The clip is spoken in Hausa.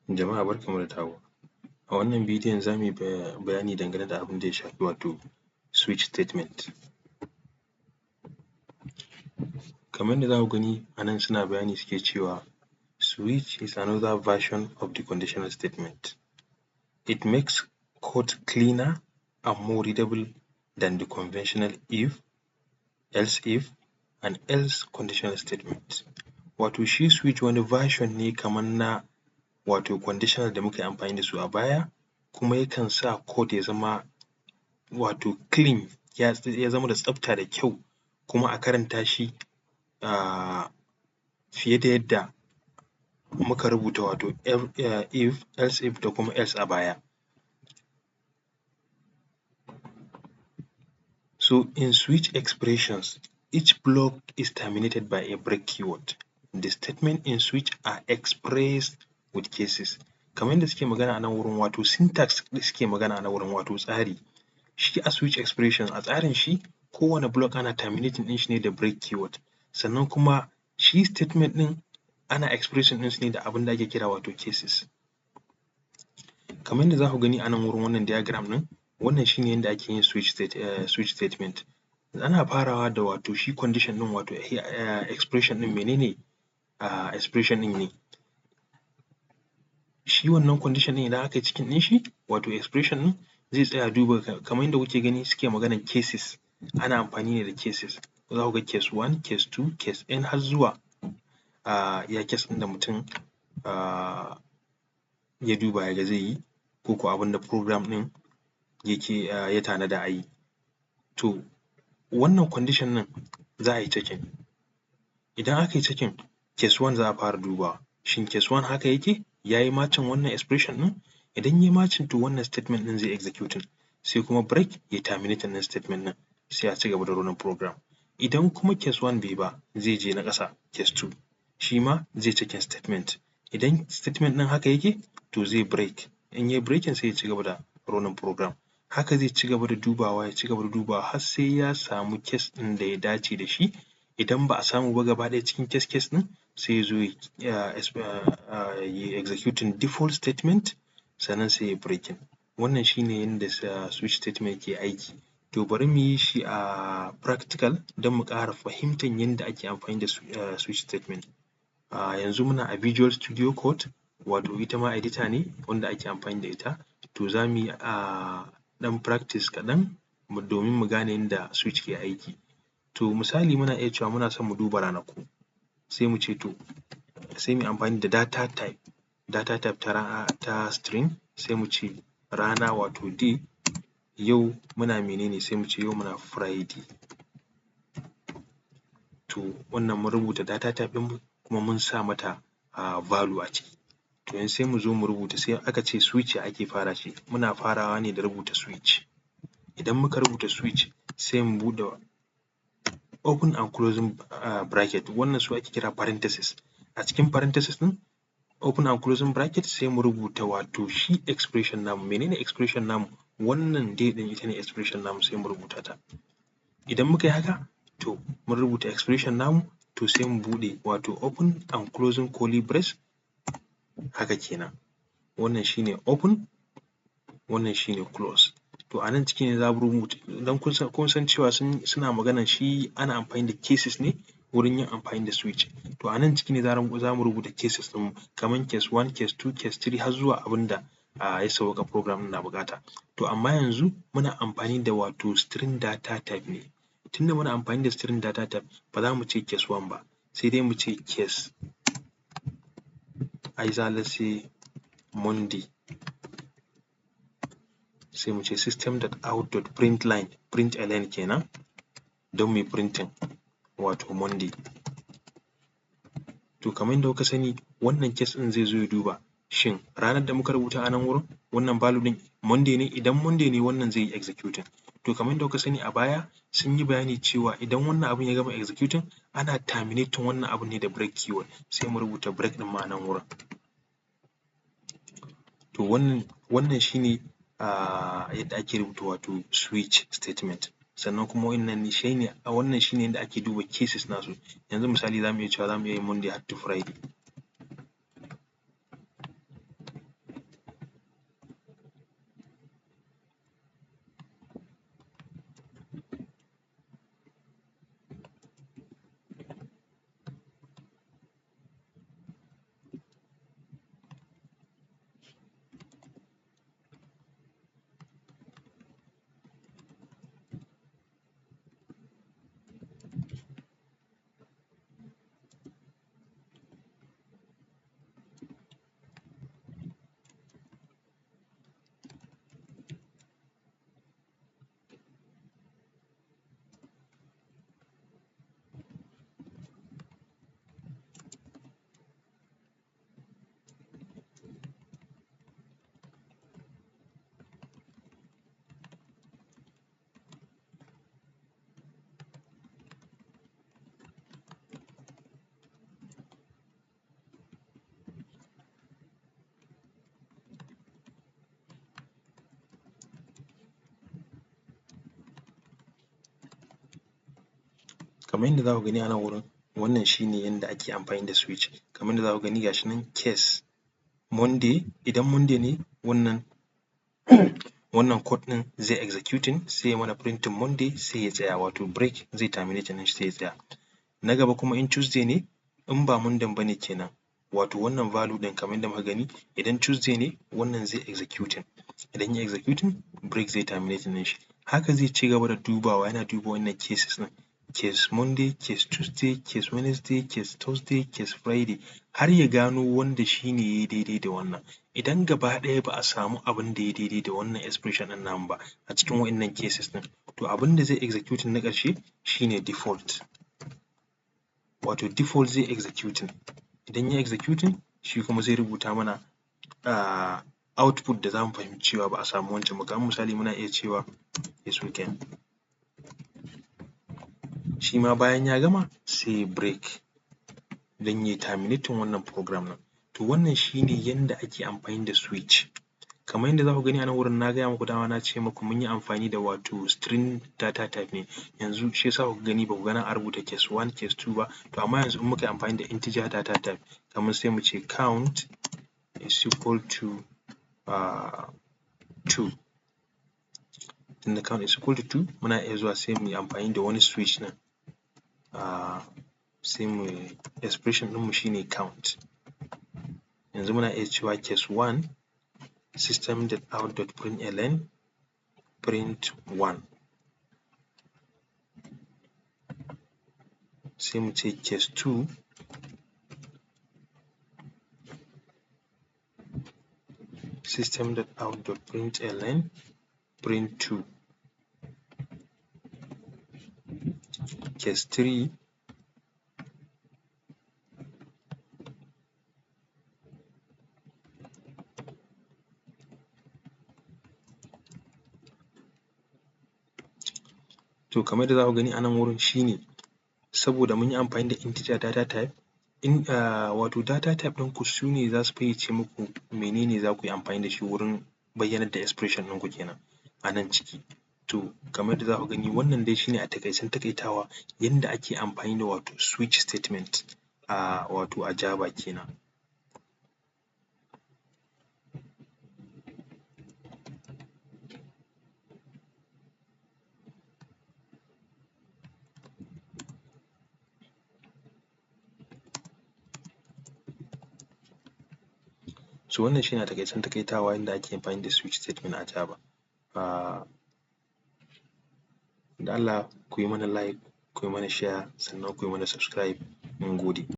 Jama'a barkanmu da dawowa. A wannan bidiyon za mu yi bayani dangane da abin da ya shafi wato switch statement. Kamar yadda za ku gani a nan suna bayani suke cewa switch is another version of the conditional statement. It makes code cleaner and more readable than the conventional if, else if and else conditional statement. Wato shi switch wani version ne kamar na wato conditional da muka yi amfani da su a baya, kuma yakan sa code ya zama wato clean, ya zama da tsafta da kyau, kuma a karanta shi fiye da yadda muka rubuta wato if, else if da kuma else a baya. So in switch expressions, each block is terminated by a break keyword. The statement in switch are expressed with cases. Kamar yadda suke magana a nan wurin, wato syntax suke magana a nan wurin, wato tsari. Shi a switch expression, a tsarin shi kowane block ana terminating ɗin shi ne da break keyword. Sannan kuma shi statement ɗin ana expressing ɗinsu ne da abin da ake kira wato cases. Kamar yadda za ku gani a nan wurin, wannan diagram ɗin, wannan shi ne yadda ake yin switch statement. Ana farawa da wato shi condition ɗin, wato expression ɗin. Mene ne expression ɗin ne? Shi wannan condition ɗin, idan aka yi checking ɗin shi, wato expression ɗin zai tsaya duba. Kamar yadda kuke gani suke maganan cases, ana amfani ne da cases. Za ku ga case one, case two, case n, har zuwa iya case ɗin da mutum ya duba ya ga zai yi, ko ko abin da program ɗin yake ya tanada a yi. To wannan condition ɗin za a yi checking. Idan aka yi checking, case one za a fara dubawa. Shin case one haka yake? Ya yi matching wannan expression ɗin? Idan ya yi matching, to wannan statement ɗin zai executing, sai kuma break ya terminating ɗin statement ɗin, sai a cigaba da running program. Idan kuma case one bai yi ba, zai je na ƙasa, case two, shi ma zai checking statement. Idan statement ɗin haka yake, to zai break. In yai breaking, sai ya cigaba da running program. Haka zai cigaba da dubawa, ya cigaba da dubawa har sai ya samu case ɗin da ya dace da shi. Idan ba a samu ba gaba ɗaya cikin case case ɗin, sai ya zo ya yi executing default statement, sannan sai yai breaking. Wannan shi ne yanda switch statement ke aiki. To bari mu yi shi a practical don mu ƙara fahimtar yanda ake amfani da switch statement. Yanzu muna a Visual Studio Code, wato ita ma editor ne wanda ake amfani da ita. To za mu yi ɗan practice kaɗan domin mu gane yanda switch ke aiki. To misali, muna iya cewa muna son mu duba ranaku, sai mu ce to sai mu yi amfani da data type, data type ta string, sai mu ce rana, wato day. Yau muna mene ne? Sai mu ce yau muna Friday. To wannan mun rubuta data type ɗinmu, kuma mun sa mata value a ciki. To yanzu sai mu zo mu rubuta. Sai aka ce switch ya ake fara shi? Muna farawa ne da rubuta switch. Idan muka rubuta switch, sai mu buɗe open and closing bracket, wannan su ake kira parenthesis. A cikin parenthesis ɗin, open and closing bracket, sai mu rubuta wato shi expression namu. Mene ne expression namu? Wannan day ɗin ita ne expression namu, sai mu rubuta ta. Idan muka yi haka, to mun rubuta expression namu. To sai mu buɗe wato open and closing curly brace, haka kenan. Wannan shi ne open, wannan shi ne close. To a nan ciki ne za mu rubuta, don kun san cewa suna maganan shi ana amfani da cases ne wurin yin amfani da switch. To a nan ciki ne za mu rubuta cases ɗinmu, kamar case one, case two, case three, har zuwa abin da ya sawwaƙa program ɗin na buƙata. To amma yanzu muna amfani da wato string data type ne. Tunda muna amfani da string data type, ba za mu ce case one ba, sai dai mu ce case either, let's say Monday, sai mu ce system dot out dot print line, println kenan, don mu yi printing wato Monday. To kamar yadda kuka sani, wannan case ɗin zai zo ya duba shin ranar da muka rubuta a nan wurin, wannan value ɗin, Monday ne? Idan Monday ne, wannan zai yi executing. To kamar yadda kuka sani, a baya sun yi bayani cewa idan wannan abun ya gama executing, ana terminating wannan abun ne da break keyword, sai mu rubuta break ɗin ma a nan wurin. To wannan shi ne yadda ake rubuta wato switch statement. Sannan kuma wannan shi ne yadda ake duba cases nasu. Yanzu misali, za mu iya cewa za mu iya yin Monday har to Friday. Kamar yadda za ku gani a nan wurin, wannan shi ne yanda ake amfani da switch. Kamar yadda za ku gani, ga shi nan case Monday, idan Monday ne wannan code ɗin zai executing, sai ya mana printing Monday, sai ya tsaya, wato break zai terminating ɗin shi sai ya tsaya. Na gaba kuma in Tuesday ne, in ba Monday ba ne kenan, wato wannan value ɗin, kamar yadda muka gani, idan Tuesday ne wannan zai executing, idan ya executing, break zai terminating ɗin shi. Haka zai cigaba da dubawa, yana duba wannan cases ɗin: case Monday, case Tuesday, case Wednesday, case Thursday, case Friday, har ya gano wanda shi ne ya yi daidai da wannan. Idan gaba ɗaya ba a samu abin da ya yi daidai da wannan expression ɗin namu ba a cikin waɗannan cases ɗin, to abin da zai executing na ƙarshe shi ne default, wato default zai executing. Idan ya yi executing, shi kuma zai rubuta mana output da za mu fahimci cewa ba a samu wancan ba. Kamar misali, muna iya cewa is weekend. Shi ma bayan ya gama sai ya yi break don ya yi terminating wannan program ɗin. To, wannan shi ne yanda ake amfani da switch. Kamar yadda za ku gani a nan wurin, na gaya muku dama, na ce muku mun yi amfani da wato string data type ne yanzu, shi ya sa kuka gani ba ku ga nan an rubuta case one, case two ba. To, amma yanzu in muka yi amfani da integer data type, kamar sai mu ce count is equal to two, tunda count is equal to two, muna iya zuwa sai mu yi amfani da wani switch ɗin, sai mu expression ɗinmu shi ne count. Yanzu muna iya cewa case one, system dot out dot println print one, sai mu ce case two, system dot out dot println print two, case three, To, kamar yadda za ku gani a nan wurin, shi ne saboda mun yi amfani da integer data type in wato data type ɗinku su ne za su fayyace muku mene ne za ku yi amfani da shi wurin bayyanar da expression ɗinku kenan a nan ciki. To, kamar yadda za ku gani, wannan dai shi ne a taƙaicen taƙaitawa yanda ake amfani da wato switch statement a wato a Java kenan. So wannan shi ne a taƙaicen taƙaitawa yanda ake amfani da switch statement a Java. Da Allah ku yi mana like, ku yi mana share, sannan ku yi mana subscribe. Mun gode.